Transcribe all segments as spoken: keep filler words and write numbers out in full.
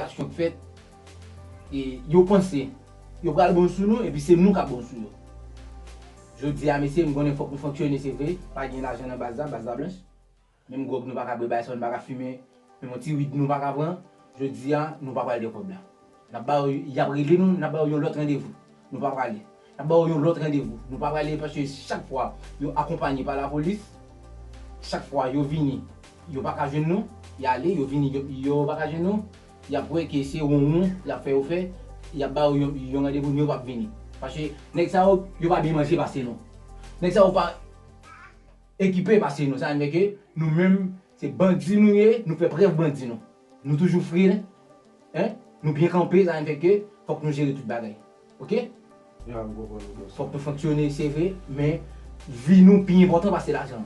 Aksyon k fèt, e yo panse yo pral bon sou nou, epi se nou k ap bon sou yo. Jodi a, mesye, m konnen fòk nou fonksyone, se vre, pa gen lajan nan baz la, baz la blanch. Menm gwòg nou pa ka bwè, bay sa nou pa ka fimen, menm yon ti wid nou pa ka pran. Jodi a, nou pa pral de kòb la. N ap ba yo, y ap rele nou, n ap ba yo yon lòt randevou. Nou pa prale. N ap ba yo yon lòt randevou. Nou pa prale paske chak fwa yo akonpanye pa lapolis, chak fwa yo vini, yo pa ka jwenn nou, y ale, yo vini, yo, yo pa ka jwenn nou, y ap wè ke se wonwon y ap fè yo fè, y ap ba yo yon, yon randevou, men yo p ap vini. Paske nèg sa yo, yo pa byen manje pase nou. Nèg sa yo pa ekipe pase nou. Sa vle fè ke nou menm, se bandi nou ye, nou fè prèv bandi nou. Nou toujou fre, en? Nou byen kanpe, sa vle fè ke fòk nou jere tout bagay. Oke? Ya, m konprann ou, bòs. Fòk nou fonksyone, se vre, men vi nou pi enpòtan pase lajan.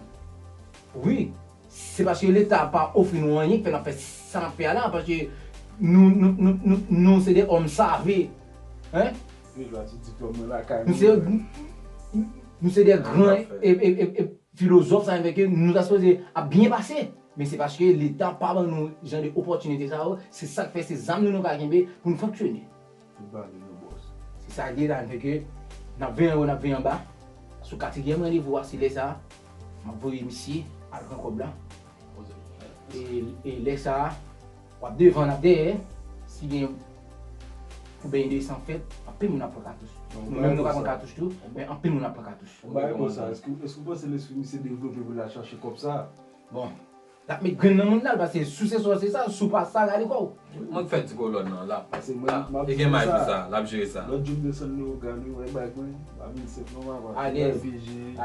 Wi, se paske Leta pa ofri nou anyen ki fè n ap fè sa n ap fè a la, paske nou, nou, nou, nou, nou se de òm save, en? Deja ti diplòm nan lakay nou, se, nou se de gran e, e, e, e, filozòf, sa vle fè ke nou ta sipoze ap byen pase. Men se paske Leta pa ban nou jan de opòtinite sa yo, se sa k fè se zam nou nou ka kenbe pou nou fonksyone. Tout bagay nou, bòs. Se sa k ye la, sa vle fè ke n ap veye anwo, n ap veye anba. Sou katriyèm randevou a, se lè sa a, m ap voye misye al pran kòb la. E, e lè sa a, w ap devan, n ap dèyè. Si gen pou benyen de san fèt, anpil moun ap pran katouch. Nou menm nou ka pran katouch tou, men anpil moun ap pran katouch. Yon bagay konsa, èske, èske w panse lespri misye devlope pou l al chache kòb sa? Bon, l ap met grenn nan moun la, paske si w se sòsye sa, si w pa sa, rale kò w. Mwen k fè ti kolòn nan, l ap, e gen may pou sa, l ap jere sa. Lòt jou m desann Leyogàn, wi, wè bay mwen, pa vin senp non, papa. Alèz,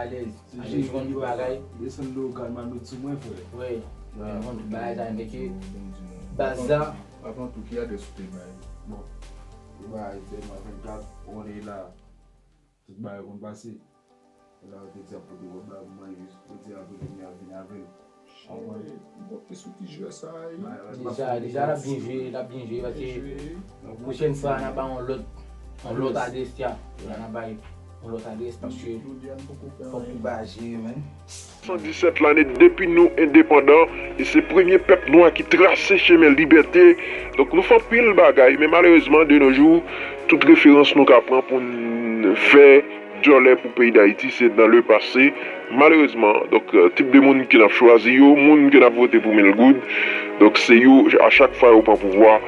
alèz. Alèz, jwenn tout bagay. Desann Leyogàn, m al met sou mwen, frè. Wi, jwenn tout bagay, sa vle fè ke baz la. Avan tou, ki adrès ou te bay? Bon, te bay Dèlma vennkat, on est là. Tout bagay konn pase. E la yo te di ap pote kòb la pou mwen, jodi a pou kounye a vin avè l. Konprann? Bon, e sou ki jwè sa a ye? Deja, deja l ap byen jwe, l ap byen jwe, paske pwochèn fwa n a ba yon lòt, yon lòt adrès, ya, n a bay yon lòt adrès, paske fòk nou ba jere, menn. San disèt lane depi nou endepandan, e se premye pèp nwa ki trase chemen libète. Donk, nou fè anpil bagay, men malerezman, de nos jours, tout referans nou ka pran pou n fè djòlè pou peyi Dayiti, se dans le passé, malerezman. Donk, euh, tip de moun ke n ap chwazi yo, moun ke n ap vote pou mil goud, donk, se yo, a chak fwa yo pran pouvwa,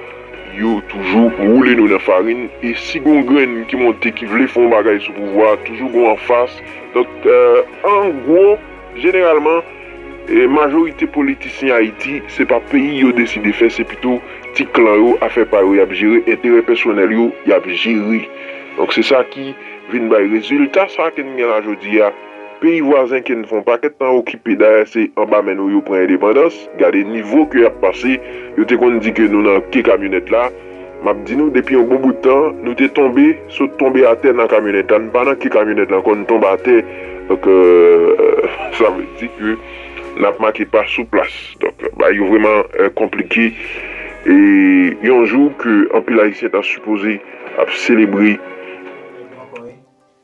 yo toujou woule nou nan farin. E si gon grenn ki monte, ki vle fè yon bagay sou pouvwa, toujou gon anfas. Donk, euh, an gwo, jeneralman, e majorite politisyen Ayiti, se pa peyi yo deside fè, se pito ti klan yo, afè pa yo y ap jere, enterè pèsonèl yo y ap jere. Donk, se sa ki vin bay rezilta sa ke n gen la jodi a. Peyi vwazen ke n fè yon pakèt tan okipe, dayè se anba men nou yo pran endepandans. Gade nivo ke y ap pase. Yo te konn di ke nou nan ke kamyonèt la. M ap di nou, depi yon bon bout tan, nou te tonbe, sot tonbe atè nan kamyonèt la. Nou pa nan ke kamyonèt la ankò, nou tonbe atè. Donk, euh, sa vle di ke n ap make pa sou plas. Donk, bagay yo vrèman, euh, konplike. E yon jou ke anpil Ayisyen ta sipoze ap selebre.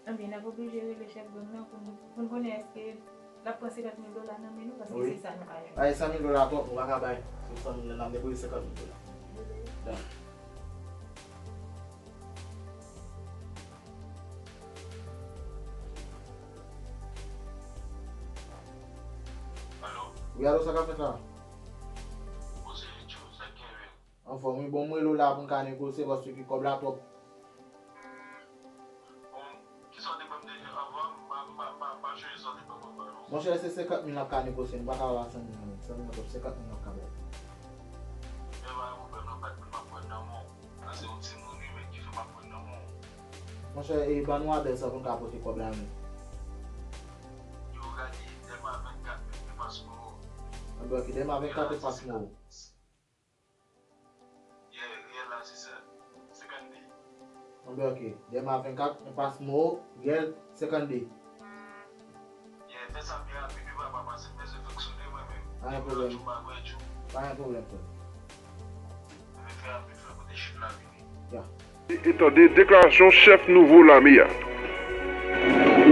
Ebyen, n ap oblije rele chèf gang nan pou n, pou n konnen èske l ap pran senkant mil dola nan men nou, paske se sa nou pa jwenn. Bay san mil dola twòp, nou pa ka bay. Se san mil la, n ap depoze senkant mil dola. Wi, alo, sa k ap fèt la? Anfòm, wi, bon, m rele w la pou n ka negosye paske kòb la twòp. Monchè, se senkant mil n ap ka negosye, nou pa ka ba san mil non, men san mil twòp, senkant mil n ap ka bay. Monchè, e ban nou adrès la pou n ka pote kòb la, men. Anben, ok, Dèlma vennkat e Pasmo. Anben, ok. Dèlma vennkat, Pasmo, Riyèl senkannde. Pa gen pwoblèm. Pa gen pwoblèm, frè. Ya. E tande deklarasyon chèf nouvo lame a.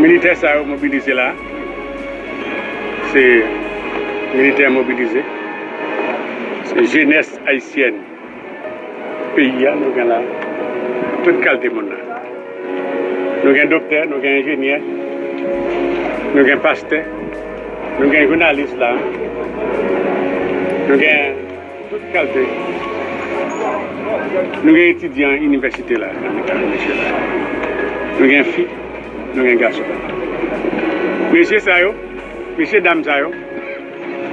Militè sa yo mobilize la, se militè mobilize, se jenès ayisyèn. Peyi a, nou gen la tout kalite moun la. Nou gen doktè, nou gen enjenyè, nou gen pastè, nou gen jounalis la, nou gen tout kalite. Nou gen etidyan inivèsite la, nan mesye la. Nou gen fi, nou gen gason. Mesye sa yo, mesye dam sa yo,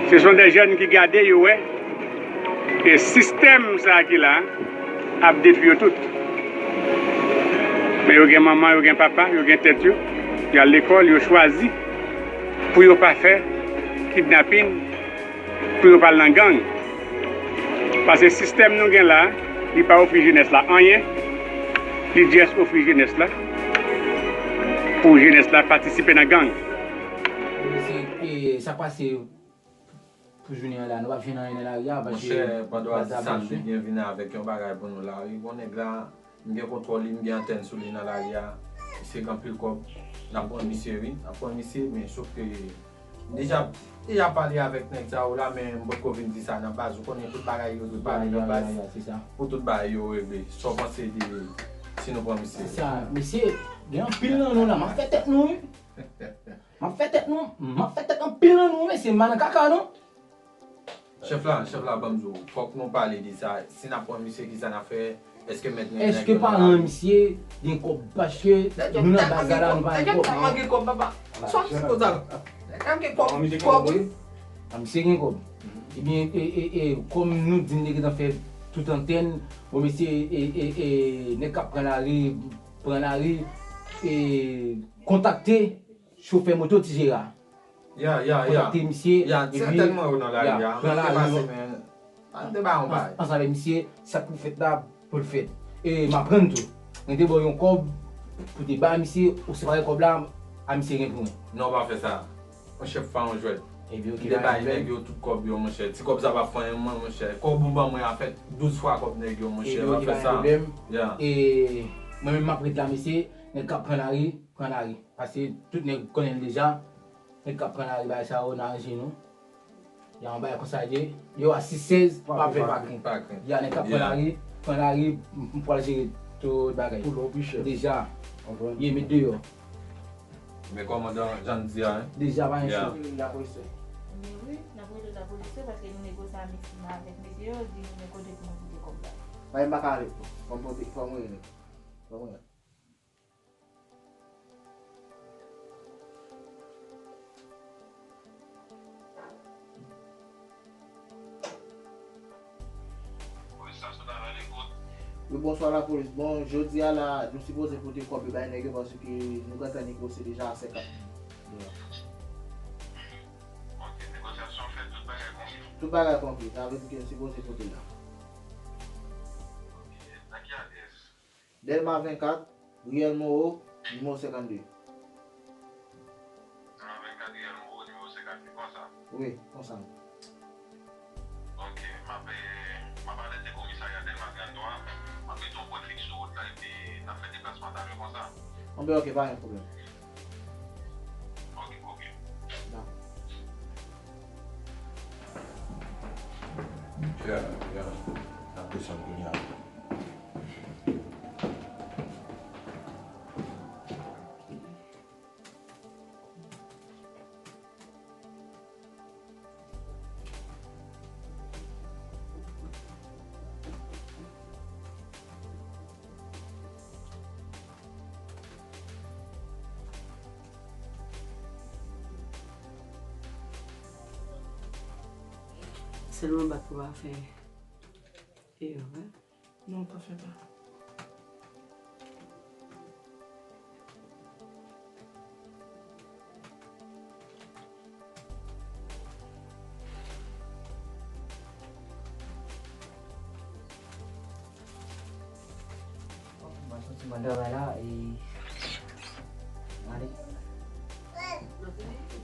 se son de jèn ki gade yo wè, e sistèm sa ki la ap detwi yo tout. Men yo gen manman, yo gen papa, yo gen tèt yo, y al lekòl, yo chwazi pou yo pa fè kidnapin, pou yo pa al nan gang. Paske sistèm nou gen la, li pa ofri jenès la anyen, li just ofri jenès la pou jenès la patisipe nan gang. Mesye, e, sa k pase pou jounen an la, nou p ap jwenn anyen nan lari a, paske Monchè, pandan w ap di sa, m te byen vin avèk yon bagay pou nou la, wi. Gon nèg la, m gen kontwòl li, m gen antèn sou li nan lari a. Misye gen anpil kòb. N ap pran misye, wi. N ap pran misye, men sof ke m deja, deja pale avèk nèg sa yo la, men m potko vin di sa nan baz. Ou konnen tout bagay yo dwe pale nan baz pou tout bagay yo regle. Sa w panse de si nou pran misye? Sa, mesye, gen anpil nan nou la, m ap fè tèt nou, wi. M ap fè tèt nou, m ap fè tèt anpil nan nou, mesye, m pa nan kaka, non. Chèf la, chèf la, ban m di w, fòk nou pale de sa. Si n ap pran misye, kisa n ap fè? Èske mèt nèg yo nan lari? Èske paran misye gen kòb? Paske nou nan baz la, nou pa gen kòb. Nèg yo tèlman gen kòb, papa. Sa w ap di konsa la? Nèg la gen kòb, kòb, wi. A, misye gen kòb. Ebyen, e, e, e, kòm nou di n te gentan fè tout antèn, bon, mesye, e, e, e, nèg k ap pran lari, pran lari, e, kontakte chofè moto Ti Jera. Ya, ya, ya. Kontakte misye, ya, epi, sètènman yo nan lari a. Pran lari, men, ann te ba yon bay. Ansanm avèk misye, sa k pou fèt la, pou l fèt. E m aprann tou. Mwen te ba w yon kòb, pou te ba misye, ou separe kòb la, a misye gen pou mwen. Non, pa fè sa. Monchè, pa yon jwèt. Epi, oke, pa gen pwoblèm. M te bay nèg yo tout kòb yo, monchè. Ti kòb sa pa fè anyen, mwen, monchè. Kòb ou ban mwen a fè douz fwa kòb nèg yo, monchè. Epi, oke, pa gen pwoblèm. Ya. E mwen menm, m ap ret la, mesye. Nèg k ap pran lari, pran lari. Paske tout nèg konnen l deja. Nèg k ap pran lari, bagay sa yo, n aranje nou. Ya, yon bagay konsa ye. Yo a sis sèz, pa fè pakin. Ya, nèg k ap pran lari, pran lari, m, m pral jere tout bagay. Deja. Ye, met deyò. Men kòmandan, jan n di a, wi. Deja, pa gen cho. Men wi, n ap rele lapolis yo, paske nou negosye a Meksim avèk mesye yo, di nou men kote pou nou kite kòb la. Bay m pa ka ale. Fò m pote, fò m rele. Fò m rele. Wi, bonswa lapolis. Bon, jodi a la, nou sipoze pote kòb yo bay nèg yo paske nou gentan negosye deja a senkant mil dola. Tout bagay konfime, sa vle di ke nou sipoze pote l la. Nan ki adrès? Dèlma vennkat, Riyèl Mowo, nimewo senkannde. Dèlma vennkat, Riyèl Mowo, nimewo senkannde, konsa? Wi, konsa. Oke, m ap, m ap alète komisarya Dèlma trannntwa, m ap mete yon pwen fiks sou wout la, epi n ap fè deplasman talè, konsa? Anben, oke, pa gen pwoblèm. Oke, oke. Dakò. Ya, ya. N ap desann kounye a. Sèlman bat pou pa fè erè. Non, pa fè pa. Mwen soti mwen travay la e ale.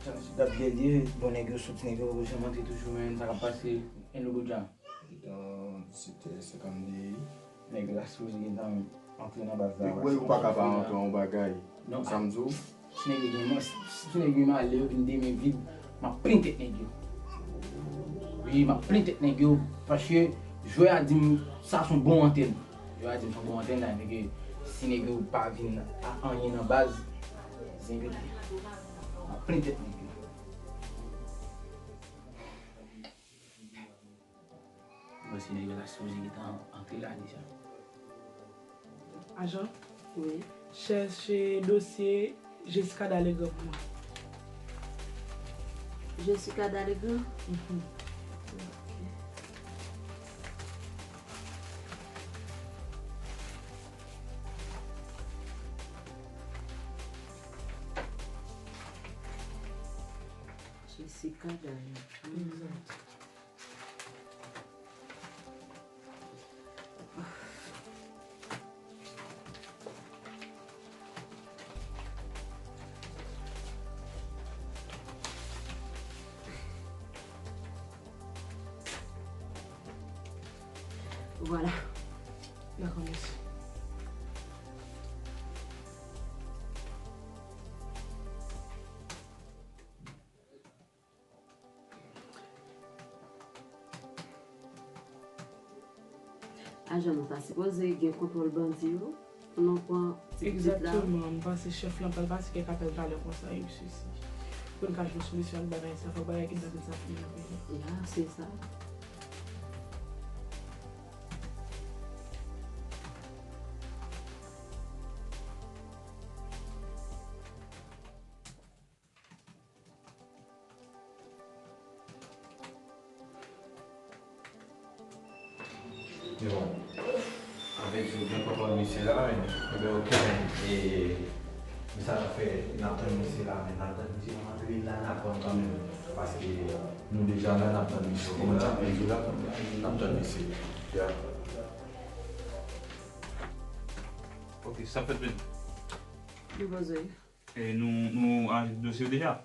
Sa se dat byen liye, bon nèg yo soti, nèg yo poko janm antre toujou, men sa k ap pase, en lo bodja. Gentan disèt è senkannde. Nèg la sipoze gentan antre nan baz la. Ou wè, ou pa ka pa antre yon bagay. Non. Sa m di w? Si nèg yo gen, mwen, si nèg yo gen malè, yo vin de men vid, m ap plen tèt nèg yo. Wi, m ap plen tèt nèg yo, paske jwè a di m sa se yon bon antèn. Yo a di m fò m pran antrenn la, men ke si nèg yo pa vin a anyen nan baz, zen yo te. An plen tèt nèg yo. Paske nèg yo la sipoze gentan antre la deja. Ajan? Wi. Chèche dosye Jessica Dalegrand pou mwen. Jessica Dalegrand? Mhm. Ok. Jessica Dalegrand. Egzat. Vwala. Dakò, mèsi. Ajan, nou ta sipoze gen kontwòl bandi yo pou nou pran ti pitit la. Egzakteman, m panse chèf lan pral pase kèk apèl talè konsa, wi, mesye, si pou n ka jwenn solisyon ak bagay sa, fòk bagay kidnapin sa fini nan peyi a. Ya, se sa. Men bon, anfèt, si w gen kòb misye la, men, enben, oke, men, e, men sa n ap fè, n ap tann misye la, men n ap tann misye, n ap antre la, n ap pran kanmenm, paske nou deja la, n ap tann misye. Kòman n ap rezoud la, n ap tann misye. Ya. Oke, sa fèt, men. Li poze. E nou, nou anrejistre dosye yo deja?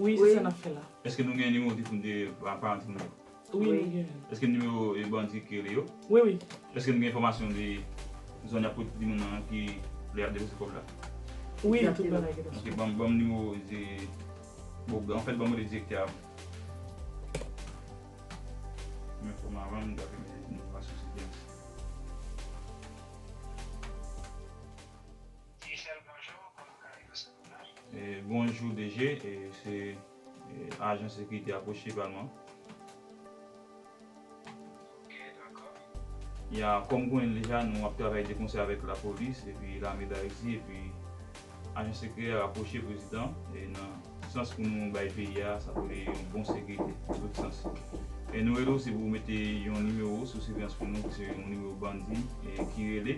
Wi, se sa n ap fè la. Èske nou gen nimewo telefòn de pa-, paran timoun yo? Wi, nou gen. Èske nimewo, e, bandi ki rele yo? Wi, wi. Èske nou gen enfòmasyon de zòn y ap pote timoun nan ki lè y ap depoze kòb la? Wi, tout bagay gen. Oke, ban m, ban m nimewo, e, bon, anfèt, ban m rele direktè a. M enfòme avan, m ta fè nou pa sou siveyans. E, bonjou, D G. E, se, e, ajan sekirite a pwochepalman. Ya, kòm ou konnen deja, nou ap travay de konsè avèk lapolis epi lame Dayiti, epi ajan sekrè a rapwoche prezidan, e nan sans pou nou bay peyi a, sa pou yon bon sekirite, nan tout sans. E nou rele w, se pou w mete yon nimewo sou siveyans pou nou, ki se yon nimewo bandi, e ki rele,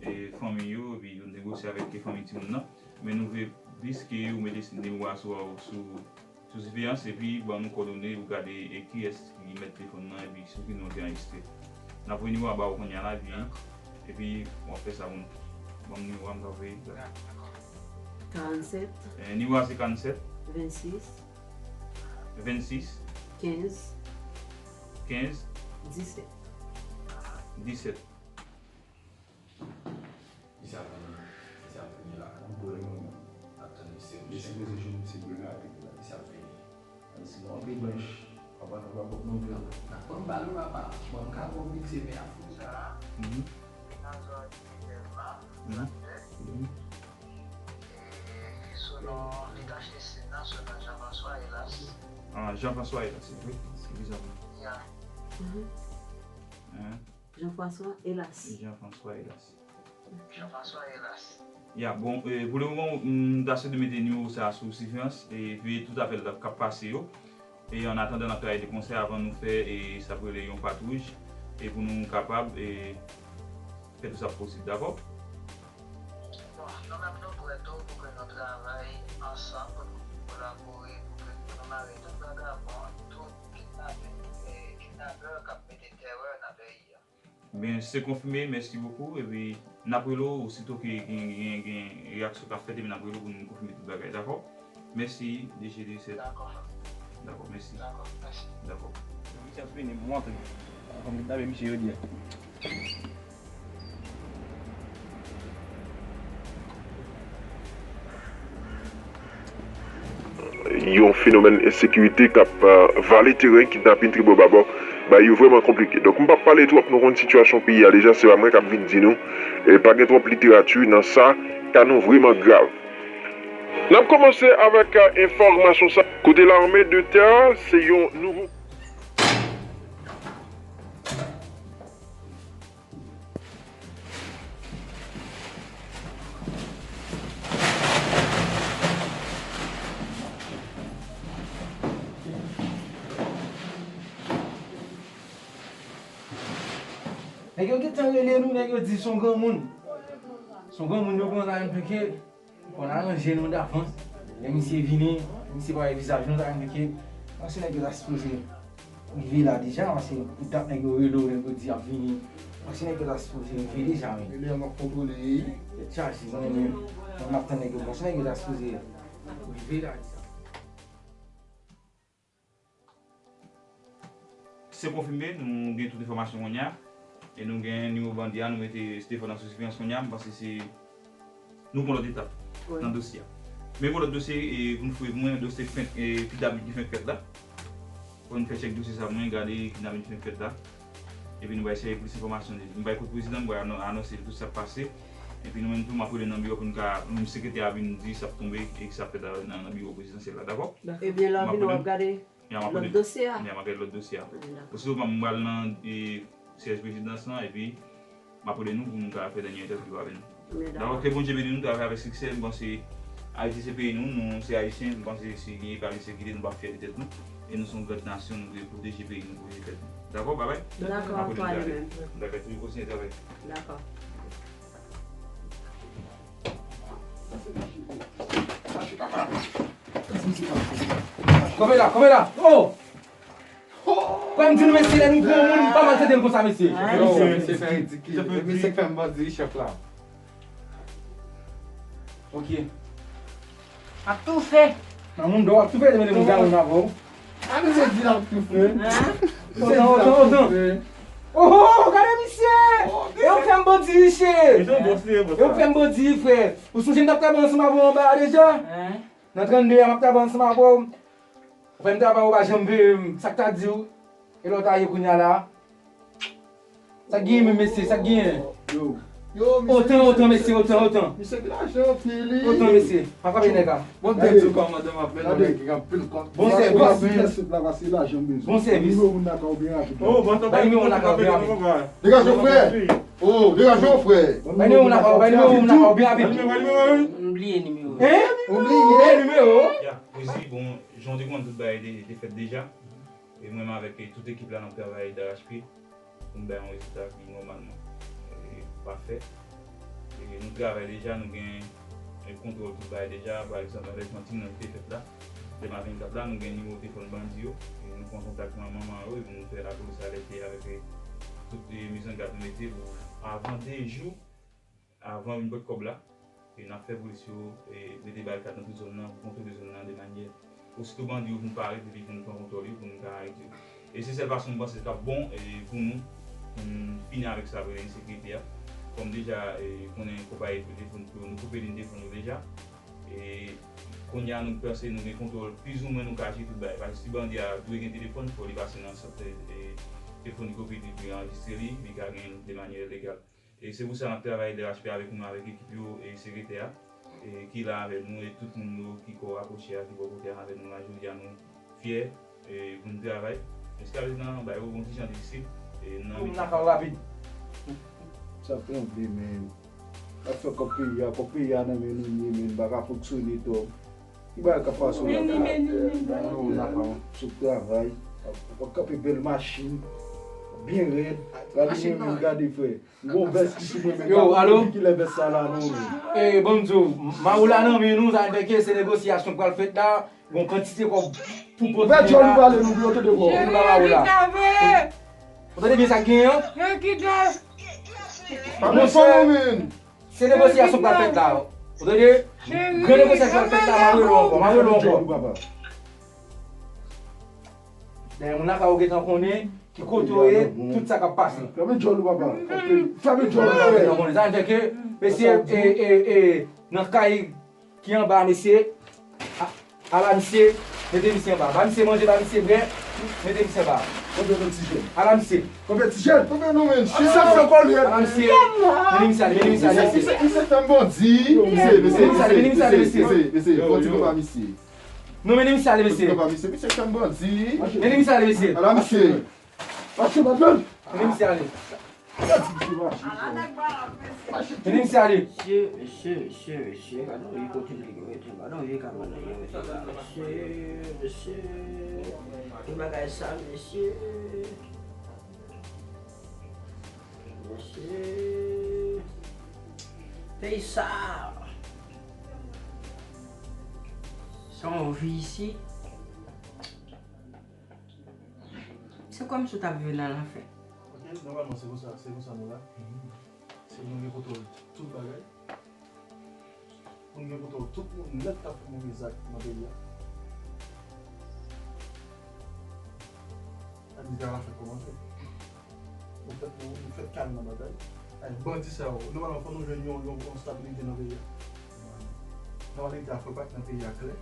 e fanmi yo, epi yo negosye avèk fanmi timoun nan. Men nou vle plis ke ou mete nimewo a sou, sou, sou siveyans, epi ban nou kòdone pou gade, e, kiyès ki mèt telefòn nan, epi sou ki non li te anrejistre. N ap voye nimewo a ba ou kounye a la, epi, epi w ap fè sa pou nou. Ban m nimewo a, m ta voye. Karannsèt. E, nimewo a se karannsèt. Vennsis. Vennsis. Kenz. Kenz. Disèt. Disèt. Misye ap vini. Misye ap vini la. Bon, bon, bon. Ap tann misye. Misye poze jou, misye pou l rapid la. Misye ap vini. Sinon, anpil branch. Papa, nou pa pot nouvèl. N ap pran bal, papa. Bon, m ka pran piti, men ap fou sa. Mhm. Nan zòn Etelma, mhm. Sa fè. Mhm. E sou non, li tache sin nan, sou non Jean-François Hélas. Ah, Jean-François Hélas, wi. Egzakteman. Ya. Mhm. Hein? Jean-François Hélas. Jean-François Hélas. Jean-François Hélas. Ya, bon, e, pou le moman, m ta swete mete nimewo sa a sou siveyans, e, veye tout apèl k ap pase yo. E, an atandan, n ap travay de konsè avan nou fè, e, sa k rele yon patwouj, e pou nou kapab, e, fè tout sa k posib, dakò? Bon, nou menm nou prè tou pou ke nou travay ansanm, pou nou kolabore, pou ke nou mare tout vagabon, tout kidnapè, e, kidnapè k ap mete tèrè nan peyi a. Byen, se konfime, mèsi bokou. Epi, n ap rele w osito ke gen, gen, gen reyaksyon k ap fèt, epi n ap rele w pou nou konfime tout bagay, dakò? Mèsi, D G D sept. Dakò. Dakò, mèsi. Dakò, mèsi. Dakò. Misye ap vini, m antre. Anvan m kidnape misye jodi a. Yon fenomèn ensekirite k ap, euh, vale teren, kidnapin, tribò babò. Bagay yo vrèman konplike. Donk, m p ap pale twòp, nou konn sitiyasyon peyi a deja, se pa mwen k ap vin di nou. E pa gen twòp literati nan sa, ka nou vrèman grav. N ap kòmanse avèk, eh, enfòmasyon sa. Kote lame de tè, se yon nouvo Nèg yo gentan rele nou, nèg yo di se yon granmoun. Se yon granmoun yo pran la M P K. Fò n aranje nou davans. Lè misye vini, misye pa wè vizaj nou, sa vle di ke, paske nèg yo ta sipoze rive la deja, paske pou dat nèg yo rele w, nèg yo di y ap vini. Paske nèg yo ta sipoze rive deja, wi. Lè m ap kontwole. Tèt chaje, mwen menm, mwen m ap tann nèg yo, paske nèg yo ta sipoze rive la deja. Se konfime, nou gen tout enfòmasyon kounye a. E nou gen nimewo bandi a, nou mete Stéphane an sou siveyans kounye a. M panse se nou pran lòt etap nan dosye a. Men gon lòt dosye, e, pou n fouye pou mwen, dosye fent, e, kidnapin ki fenk fèt la. Fò n fè tchèk dosye sa pou mwen, gade kidnapin ki fenk fèt la. Epi nou bay serye plis enfòmasyon. M bay kout prezidan, m bay anonse tout sa k pase. Epi nou menm tou, m ap rele nan biwo pou n ka, menm sekretè a vin di sa k tonbe e sa k fèt nan, nan biwo prezidansyèl la, dakò? Ebyen, lè w vini, w ap gade lòt dosye a. Ya, m ap gade lòt dosye a. Osito m pral nan, e, syèj prezidans lan, epi m ap rele nou pou nou ka fè dènye entèvyou avè nou. Dakò, ke Bondye beni nou, travay avèk siksè, m panse Ayiti se peyi nou, nou se Ayisyen, m panse si gen pa gen sekirite, nou p ap fyè de tèt nou, e nou se yon gran nasyon, nou dwe pwoteje peyi nou, pwoteje tèt nou. Dakò, babay? Dakò, m ap rele nou. Dakò, toujou kontinye travay. Dakò. Kanpe la, kanpe la! Oh! Kwè m di nou, mesye, lè nou pran yon moun, pa maltrete l konsa, mesye. Yo, mesye fè ridikil. Mesye k fè m bandi, chèf la. Ok. Ap toufe. Nan moun dò, ap toufe, mete moun dò nan avè w. A, misye di l ap toufe. Otan, otan, otan. Oh, oh, gade misye! E yo fè m bandi, misye! E yo fè m bandi, frè. Ou sonje m t ap travay ansanm avè w anba a deja? Nan trannde a, m ap travay ansanm avè w. Ou fè m travay, ou pa janm peye m. Sa k ta di w? E lè w ta ye kounye a la? Sa k genyen menm, mesye? Sa k genyen? Yo. Otan, otan, mesye, otan, otan. Misye gen lajan anpil, wi. Otan, mesye. M ap frape nèg la. Bon, m te di w kòmandan m ap mennen yon nèg ki gen anpil kont. Bon sèvis. Bon sèvis. Bay nimewo moun lakay ou byen rapid. Bay nimewo moun lakay ou byen rapid. Degaje w, frè. Oh, degaje w, frè. Bay nimewo moun lakay ou, bay nimewo moun lakay ou byen rapid. M bliye nimewo. Hein? Ou bliye nimewo? Ya, Kwezi, bon, jan w te konn tout bagay te, te fèt deja. E mwen menm avèk, e, tout ekip la, n ap travay darachpye pou n bay yon rezilta ki nòmalman, e, pafè. E nou travay deja, nou gen, e, kontwòl tout bagay deja. Pa egzanp, anlèvman timoun nan ki te fèt la, demen a vennkat la, nou gen nimewo telefòn bandi yo. E nou pran kontak manman yo, epi nou fè lapolis alète avèk, e, tout, e, mizangat nou mete pou avan de jou, avan vin pran kòb la, e n ap fè polis yo, e, mete barikad nan tout zòn nan pou kontwole zòn nan de manyè, osito bandi yo vin parèt epi pou nou pran kontwòl yo, pou nou ka arete yo. E se sèl fason m panse k ap bon, e, pou nou, pou n fini avèk sa, pou ensekirite a. Kòm deja, e, konnen konpayi telefòn yo, nou koupe liy telefòn yo deja. E kounye a nou panse nou gen kontwòl plizoumwen, nou ka jere tout bagay. Paske si bandi a dwe gen telefòn, fò li pase nan sant, e, telefonik yo pou li anrejistre li, li ka gen de manyè legal. E se pou sa n ap travay darachpye avèk nou, avèk ekip yo, e sekretè a, e ki la avèk nou, e tout moun yo ki ko rapwoche a, ki bò kote a avèk nou la. Jodi a, nou fyè, e pou n travay. Jiskaprezan, n bay yo yon ti jan difisil, e nan mitan. Sa tranble, men. N ap fè kòb peyi a, kòb peyi a nan men nou li ye, men n pa ka fonksyone twòp. Ki bagay k ap pase w la? Meni, meni, meni. Sou travay, w ap kanpe bèl machin, byen rèd. Gade mwen menm, gade frè. M gon vès ki sou mwen menm. Yo, alo? Kilè vès sa la non, men? E, bon, m di w, Mawola nan men nou, sa vle di ke se negosyasyon k pral fèt la. Gon kantite kòb pou pote la. Fè djòl ou pale nou pou yo tande vwa w. Nou pa Mawola. Ou tande byen sa k genyen an? Pa gen fon non, men. Se negosyasyon k pral fèt la. Ou tande? Gran negosyasyon k pral fèt la, m a rele w ankò, m a rele w ankò. Dayè, moun lakay ou gentan konnen ki kote w ye, tout sa k ap pase. Fèmen djòl ou, papa. Fèmen djòl ou, frè. Sa vle di ke, mesye, e, e, e, nan kay ki anba, mesye, a, ala misye, mete misye anba. Ba misye manje, ba misye bwè, mete misye anba. Konbyen nou ti jèn? Ala misye. Konbyen ti jèn? Konbyen nou menm? Ala misye. Mennen misye ale, mennen misye ale, mesye. Misye, misye fè m bandi. Mesye, mesye, mesye, mesye, mesye, fon ti konba misye. Non, mennen misye ale, mesye. Fon ti konba misye. Misye fè m bandi. Mennen misye ale, mesye. Ala misye. Mache, madanm. Mennen misye ale. Mennen misye ale. Mesye, mesye, mesye, mesye, gade yon vye kote li mete, gade yon vye kabann li mete la, mesye, mesye. Ki bagay sa, mesye? Mesye. Peyi sa. Sa yon vi isi. Se kòmsi w t ap viv nan lanfè. Ok, nòmalman, se konsa, se konsa nou la. Se nou gen kontwòl tout bagay. Pou n gen kontwòl tout moun nèt k ap fè move zak nan peyi a. Sa di gè a fèk kòmanse. Nou fèt, nou, nou fèt kal nan batay. Ay, bandi sa yo, nòmalman, fò nou jwenn yon, yon, yon stabilite nan peyi a. Nòmalite a fò l pa t nan peyi a klè.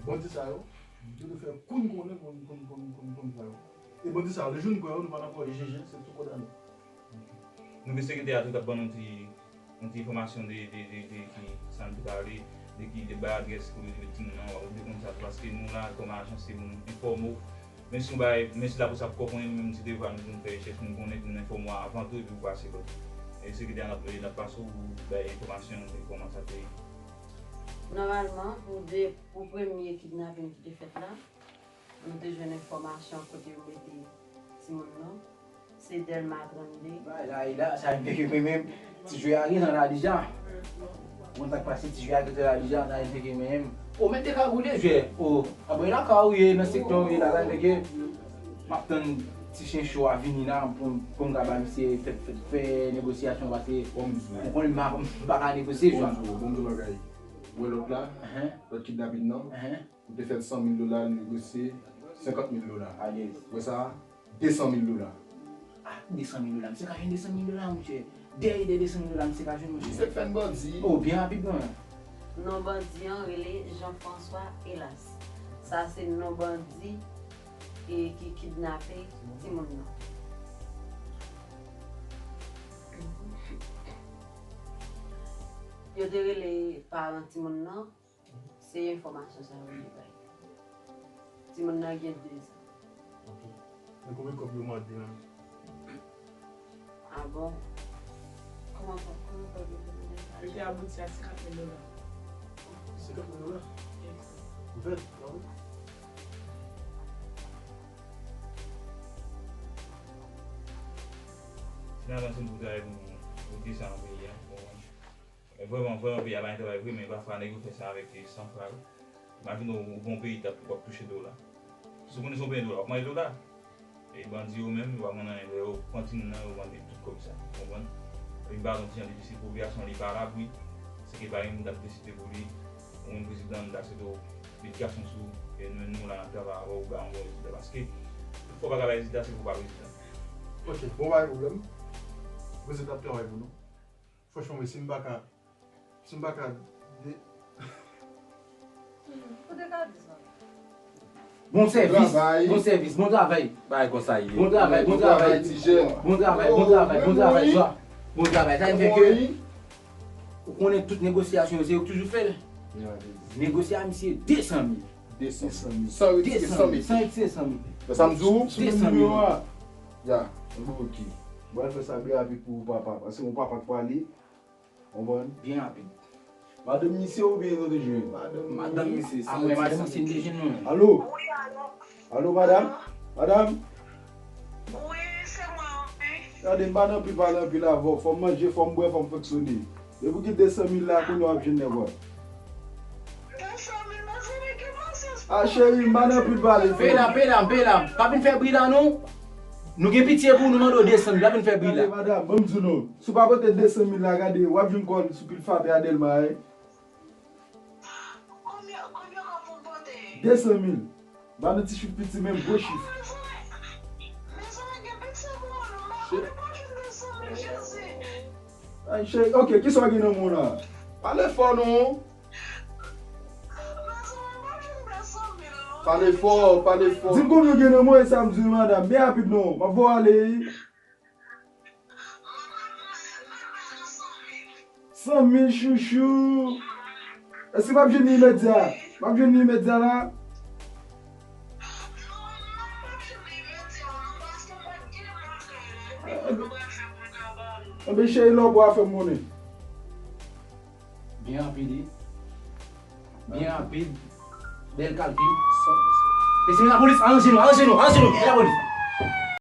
Bandi sa yo, yo dwe fè kou n konnen pou n, pou n, pou n, pou n, pou n pran yo. E bandi sa yo, le jou n pran yo, nou pa nan kò jeje, se tou kondane. Nou gen sekretè a tou k ap ban nou ti, yon ti enfòmasyon de, de, de, de ki sa n te pale, de ki, de bay adrès kote yo te met timoun nan, w ap oblije konn sa tou, paske nou la, kòm ajan, se pou nou enfòme w. Men si yon bagay, men si lapolis ap kokonnen, nou menm se devwa nou pou n fè rechèch, pou n konnen, pou n enfòme w avan tou, epi pou pase lòt. E sekretè a, n ap, n ap pase w bay enfòmasyon de kòman sa te ye. Nòmalman, pou de, pou premye kidnaping ki te fèt la, nou te jwenn enfòmasyon kote yo mete timoun nan. Se Dèlma trannde. Bay la, e la, sa vin fè ke mwen menm, ti jwè a gentan la deja. Bon, sa k pase, ti jwè a gentan la deja, sa vin fè ke mwen menm. O, mèt te kagoule, jwè. O, a bon, e lakay ou ye, nan sektè ou ye la, sa vin fè ke m ap tann ti chen cho a vini la, pou m, pou m ka ba misye fè, fè, fè negosyasyon, paske ou konnen m pa, m pa ka negosye, jwè. Bon, bon, bon bagay. Ou wè lòt la, lòt kidnaping nan, ou te fè l san mil dola, li negosye senkant mil dola. Ou wè sa? De san mil dola. Ah, de san mil dola. Misye ka jwenn de san mil dola, monchè. Dèyè de de san mil dola, misye ka jwenn, monchè. Misye fè n bandi. Oh, byen rapidman. Non bandi an rele Jean François Hélas. Sa se non bandi e ki kidnape timoun nan. Yo te rele paran timoun nan. Se enfòmasyon sa yo li bay. Timoun nan gen de zan. Ok. Men konbyen kòb yo mande an? Ah bon? Kòman kòb, kòman kòb yo te mande? Yo te abouti a senkant mil dola. Senkant mil dola? Yes. Vèt, ah wi. Finalman, se nou pou travay pou nou, pou nou desann peyi a, ou konprann? Men vrèman, vrèman, peyi a pa gen travay vre, men pafwa nèg yo fè sa avèk, eh, san fra yo. Imajine w, ou gen yon peyi w ap touche dola. Si w konnen se yon peyi dola, w ap manje dola. E bandi yo menm, yo pa konn anyen, lè yo pran timoun nan, yo mande tout kòb sa. Ou konprann? Epi m pa konn ti jan difisil, popilasyon an li pa alabri, se ke pa gen moun k ap deside pou li, ou menm prezidan, m ta swete w met gason sou ou, e nou menm nou la n ap travay avè w, ou ba yon bon rezilta. Paske, tout fwa w pa ka bay rezilta, se pou w pa prezidan. Ok, bon, pa gen pwoblèm. Prezidan ap travay pou nou. Franchman, wi, si m pa ka, si m pa ka de- Ou te ka di sa. Bon sèvis, bon sèvis, bon travay. Bagay konsa ye. Bon travay, bon travay. Bon travay, bon travay, bon travay, Jwa. Bon travay, sa vin fè ke ou konnen tout negosyasyon yo, se yo k toujou fè l. Negosye a misye de san mil. De san mil. San retire, san mete. San retire, san mete. Sa m di w? De san mil. Ya, m bloke. Mwen fè sa byen rapid pou papa, paske yon papa k pale, konprann? Byen rapid. Madanm misye oubyen nou te jwenn? Madanm misye, ah, mwen, madanm misye, m te jwenn mwen. Alo? Wi, alo. Alo, madanm? Madanm? Wi, se mwen, wi. Gade, m pa nan anpil pale anpil avè w. Fò m manje, fò m bwè, fò m fonksyone. Depi w gen de san mil la, kounye a w ap jwenn nèg ou a. De san mil, mezanmi, ki pasyans pou... Ah, cheri, m pa nan anpil pale. Peye la, peye la, peye la. Pa vin fè bri la, non. Nou gen pitye pou ou, nou mande w de san mil, pa vin fè bri la. Gade, madanm, ban m di w non. Si w pa pote de san mil la, gade, w ap jwenn kò w sou pil fape a Dèlma, wi. Konbyen, konbyen kòb pou m pote? De san mil. Ba nou ti chif piti menm, gwo chif. Mezanmi, mezanmi, gen piti pou mwen, non, m pa konnen pa jwenn de san mil, Jezi. Ay, cheri, ok, kisa w gen nan men w la? Pale fò, non. Mezanmi, m pa jwenn de san mil, non. Pale fò, pale fò. Di m konbyen w gen nan men w, e sa m di w, madam. Byen rapid non, m ap voye w ale. San mil chouchou. Èske m ap jwenn li imedya? M ap jwenn li imedya la? Enben, cheri, lè w bò a fè m konnen. Byen rapid, wi. Byen rapid. Bèl kalkil. Mesye, men lapolis, aranje nou, aranje nou, aranje nou, men lapolis.